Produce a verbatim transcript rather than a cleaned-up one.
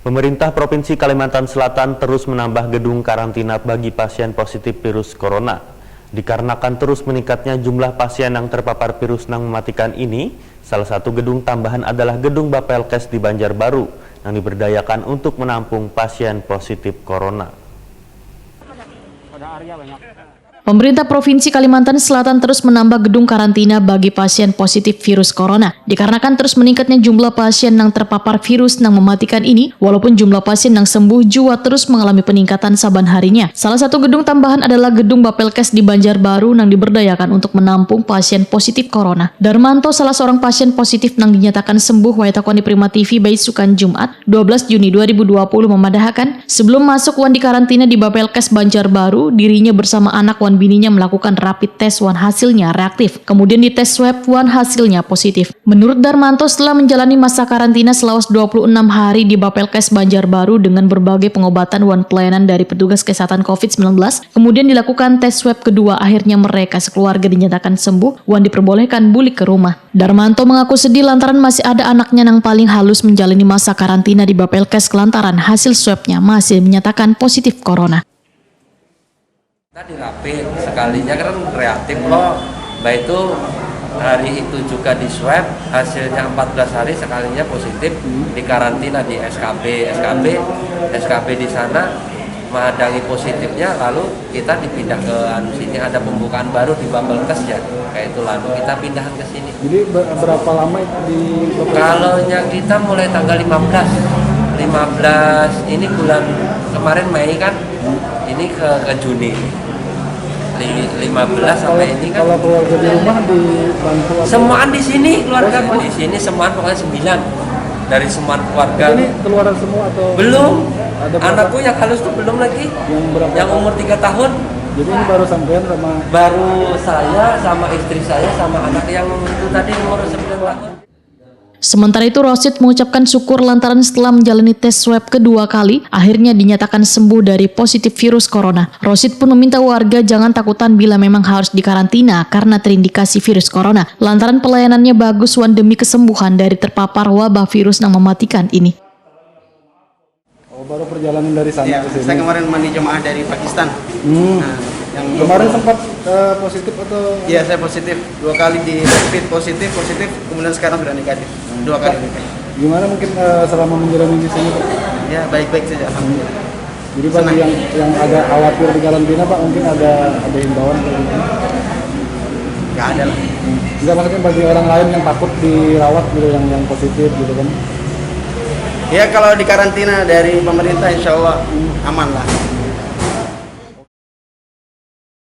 Pemerintah Provinsi Kalimantan Selatan terus menambah gedung karantina bagi pasien positif virus corona. Dikarenakan terus meningkatnya jumlah pasien yang terpapar virus nang mematikan ini, salah satu gedung tambahan adalah gedung Bapelkes di Banjarbaru yang diberdayakan untuk menampung pasien positif corona. Pemerintah Provinsi Kalimantan Selatan terus menambah gedung karantina bagi pasien positif virus corona. Dikarenakan terus meningkatnya jumlah pasien yang terpapar virus yang mematikan ini, walaupun jumlah pasien yang sembuh jua terus mengalami peningkatan saban harinya. Salah satu gedung tambahan adalah gedung Bapelkes di Banjarbaru yang diberdayakan untuk menampung pasien positif corona. Darmanto, salah seorang pasien positif yang dinyatakan sembuh, wayah takuni Prima T V baisukan Jumat, dua belas Juni dua ribu dua puluh, memadahakan, sebelum masuk wan dikarantina di Bapelkes Banjarbaru, dirinya bersama anak wan bininya melakukan rapid test wan hasilnya reaktif. Kemudian dites swab wan hasilnya positif. Menurut Darmanto, setelah menjalani masa karantina selawas dua puluh enam hari di Bapelkes Banjarbaru dengan berbagai pengobatan wan pelayanan dari petugas kesehatan covid sembilan belas, kemudian dilakukan tes swab kedua, akhirnya mereka sekeluarga dinyatakan sembuh wan diperbolehkan bulik ke rumah. Darmanto mengaku sedih lantaran masih ada anaknya yang paling halus menjalani masa karantina di Bapelkes lantaran hasil swabnya masih menyatakan positif corona. Kita dirapit sekalinya kan reaktif loh. Baik itu hari itu juga di swab, hasilnya empat belas hari sekalinya positif, di karantina di S K B, S K B, S K B di sana menghadangi positifnya, lalu kita dipindah ke anu sini, ada pembukaan baru di Bapelkes ya, kayak itu, lalu kita pindahan ke sini. Jadi ber- berapa lama itu di Bapelkes? Kalau yang kita mulai tanggal lima belas, lima belas ini bulan kemarin Mei kan, ini ke ke Juni. Li- lima belas sampai ini kan. Kalau keluarga di rumah dibantu atau? Semuaan di sini, keluarga di sini semuaan, pokoknya sembilan dari semuaan keluarga. Ini keluar semua atau? Belum. Ada berapa? Anakku yang halus tuh belum lagi. Yang berapa? Yang umur tiga tahun. Jadi ini baru sampean sama? Baru saya sama istri saya sama anak yang itu tadi umur sembilan tahun. Sementara itu, Rosid mengucapkan syukur lantaran setelah menjalani tes swab kedua kali, akhirnya dinyatakan sembuh dari positif virus corona. Rosid pun meminta warga jangan takutan bila memang harus dikarantina karena terindikasi virus corona, lantaran pelayanannya bagus wan demi kesembuhan dari terpapar wabah virus yang mematikan ini. Oh, baru perjalanan dari sana ya, ke sini? Saya kemarin mandi jemaah dari Pakistan. Hmm. Nah, yang kemarin sempat uh, positif atau? Iya, saya positif. Dua kali di rapid positif, positif, kemudian sekarang sudah negatif. Dua kali negatif. Gimana mungkin uh, selama menjalani di sini, Pak? Ya, baik-baik saja, alhamdulillah. Jadi bagi yang yang agak khawatir di karantina, Pak, mungkin ada ada himbauan atau gimana? Gak ada lah. Enggak, maksudnya bagi orang lain yang takut dirawat gitu, yang yang positif gitu kan? Ya, kalau di karantina dari pemerintah, insya Allah aman lah.